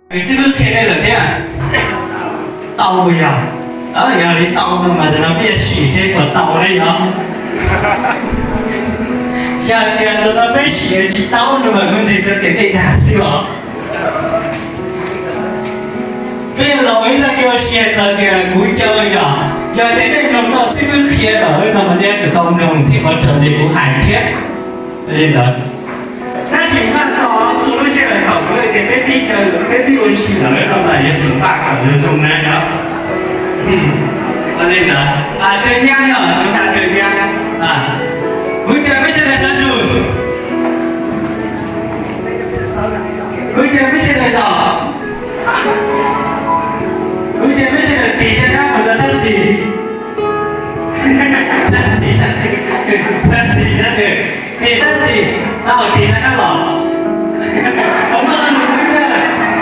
Nws xib fwb qhia nej lawm thiab. Tau yog, yog li tau no mas tam no peb yuav sim seb puas tau ne yog. Yog tias tam no peb sim tsis tau no mas kuv ntseeg tau tias nej dag xwb os. Peb yuav los ua ib zaj kev ua si txog tias kuv caw yog, yog tias nej mloog tau xib fwb qhia lawm no mas nej yuav tsum tau mloog thiab ua raws li kuv hais thiab. Li ntawd, tab sis maj tau txhua lub sij hawm thaum kuv hais tias peb pib caw, peb pib ua si lawm no mas yuav tsum npaj kom zoo zoo na yog. Ua li ntawd, caw nyab yog, tsuas tas caw nyab. Kuv caw peb sawv daws sab ntsug. Kuv caw peb sawv daws zog. Kuv caw peb sawv daws tig sab nrab mus rau sab xis. Sab xis, sab xis, sab xis, tig sab xis, tau tig rov qab los. Qhov no nws,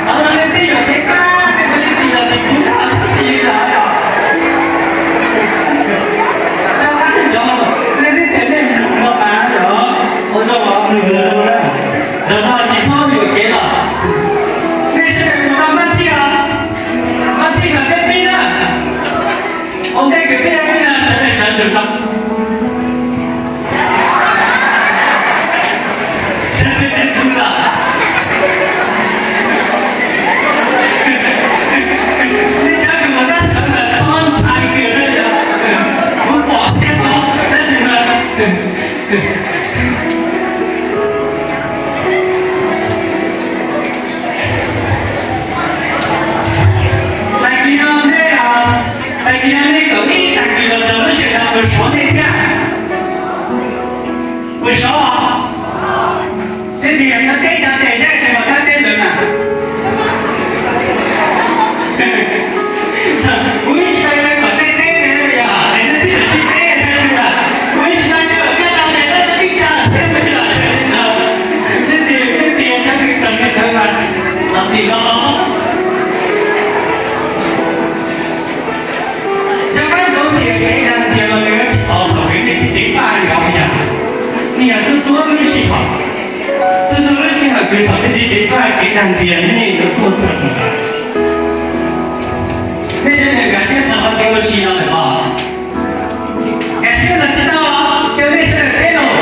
qhov no nej twb yuav kev kab, nej tig los tig kuv tab sis los yog. Rov qab ntsoov, nej twb tias nej mloog no mas yog, ua zoo los mloog zoo na. Ntawm no tsis txhob yuam kev los. Nej sawv daws mus tau mab txhij os, mab txhij mas peb pib na. Ua ntej kws peb pib no sawv daws sawv ntsug no. Nej cov kws mus tab sawv ntawd txhob ntshai kiag na yog, kuv pom thiab os, tab sis mas tag kis no nej, tag kis no nej kaum ib tag kis los txog lub sij hawm no mus sov nej thiab. Mus sov os. Tej tus yog nyob teb chaws teb zej tsis mas kab teb ntawd na. Kuv ib tsis tau kom nej teb yog es nej twb tsis teb, kuv ib tsis tau kom kab teb ntawd tib tsa thiab yog nej tias nej tias cov kws raws li ntawd mas los tim no. Cov kab ntxuav tias kev dag ntxias los nws tsis tau thaum kws nej tsis ceev faj li os yog. Nej yog txhua txhua lub sij hawm, txhua txhua lub sij hawm kws thaum nej tsis ceev faj kev dag ntxias nej yuav tuag tag tag. Nej sawv daws nkag siab txog qhov kev ua si no lawm os. Nkag siab los tsis tau, caw nej sawv daws teb lauj.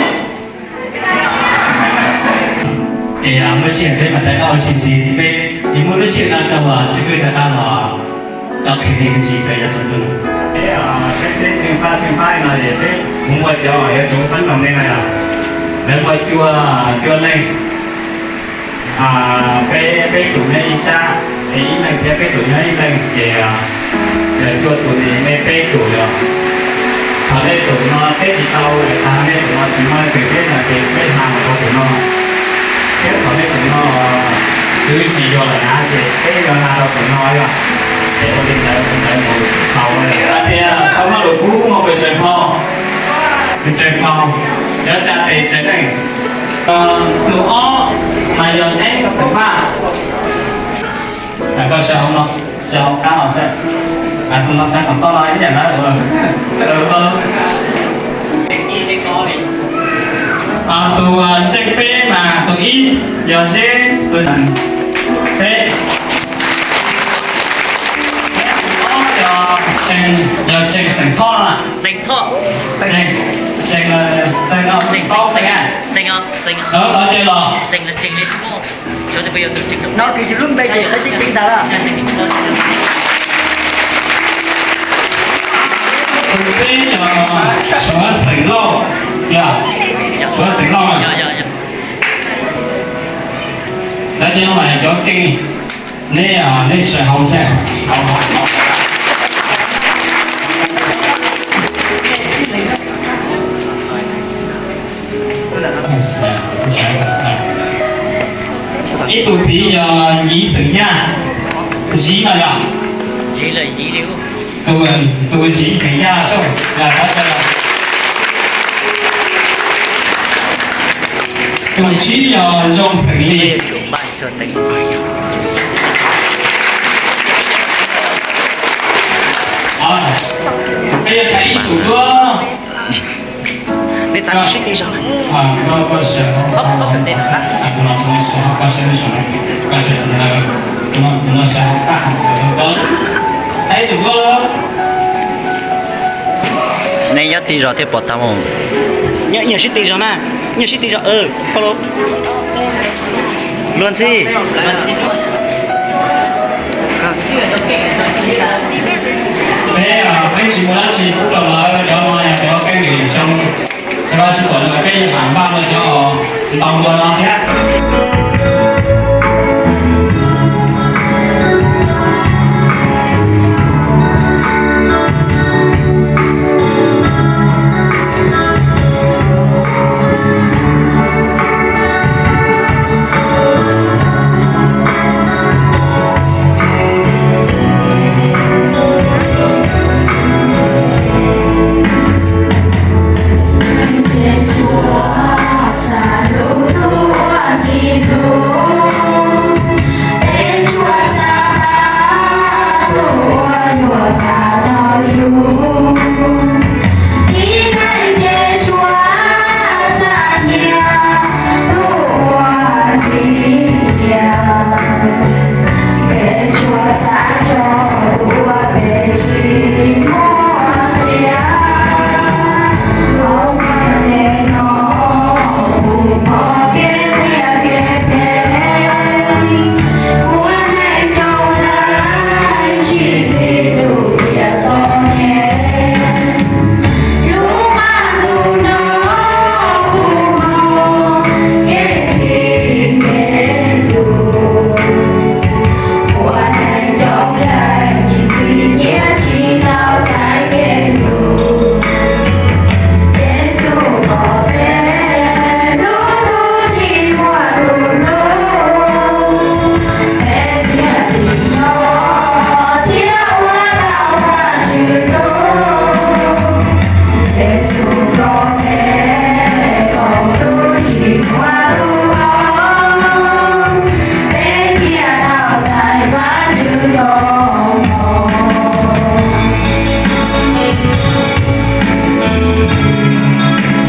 Ces muaj lub sij hawm peb mam rov qab ua si ntxiv, peb yuav muab lub sij hawm no rau xib fwb rov qab los tso qhia me ntsis rau yav tsoom ntxhais. Peb, peb tseem pab tseem pab no es peb kuv muaj cov uas yuav tsoom xeeb laus ne no yog, lawv muaj cuaj, cuaj leej. Peb, peb tus nyob ib sab, es ib leeg thiab peb tus nyob ib leeg ces yog cuaj tus ne, peb tus yog. Thaum nej tus no teb tsis tau, tag nej tus no tsis muaj leej twg teb no ces peb hla mus rau tus no. Thiab thaum nej tus no twb tsis yog lawm na ces peb yuav hla rau tus no yog. Ces ua li ntawd mus txaus hais tias tau maj lus kub muaj pes tsawg hmo, pes tsawg hmo, cov tsa tes tsawg leej. Tus ob mas yog Eeb Xeem Vaj. Koj sawv hauv no, sawv hauv qab no sawv, tus no sawv saum toj no ib yam na. Tus zeej peb mas tus ib yog Zeb, tus peb, tus ob yog Tsees, yog Tsees xeem Thoj na. Tsees, Tsees, Tsees, Tsees paub Tsees a. Tov caw los. No kis yus lub npe ces sawv ceev ceev tas lawm. Tus peb yog Suav xeem Lauj, yog Suav xeem Lauj. Lawv cov no mas cov keej, neb, neb sawv hauv thiab. Ib tug txiv yog Yiv xeem Yaj, Yiv no yog, tus, tus Yiv xeem Yaj, tus tsib yog Zoo xeem Lis. Peb yuav tham ib tug duab. Tij zog thiaj pom tau mus. Nyob sib tij zog na, nyob sib tij zog, koj lus, luag ntxhi. Peb, peb tsis muaj dab tsi pub rau lawv, cov no yog cov keej vim zoo, Vajtswv pom zoo, peb yuav mam npaj rau cov ntau dua no thiab.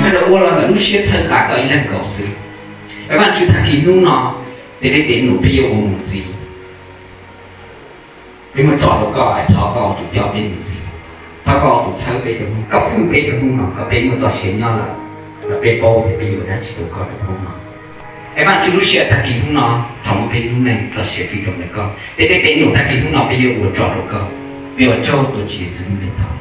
Sawv daws ua los ntawm lub siab txhawj tas koj ib leeg nkaus xwb. Es Vajtswv, tag kis hnub no, tej dej tej num peb yuav ua mus ntxiv. Peb muab tso rau koj, thov koj ua tus coj peb mus ntxiv, thov koj ua tus txhawb peb rau hnub, koj hwm peb rau hnub no kom peb muaj txoj sia nyob lawm, los peb paub tias peb yuav ua dab tsi rau koj rau hnub no. Es Vajtswv, lub sij hawm tag kis hnub no, thov muab peb lub neej txoj sia fij rau ntawm koj. Tej dej tej num tag kis hnub no peb yuav ua tso rau koj. Peb ua tsaug tuaj Tswv Yexus lub npe thov.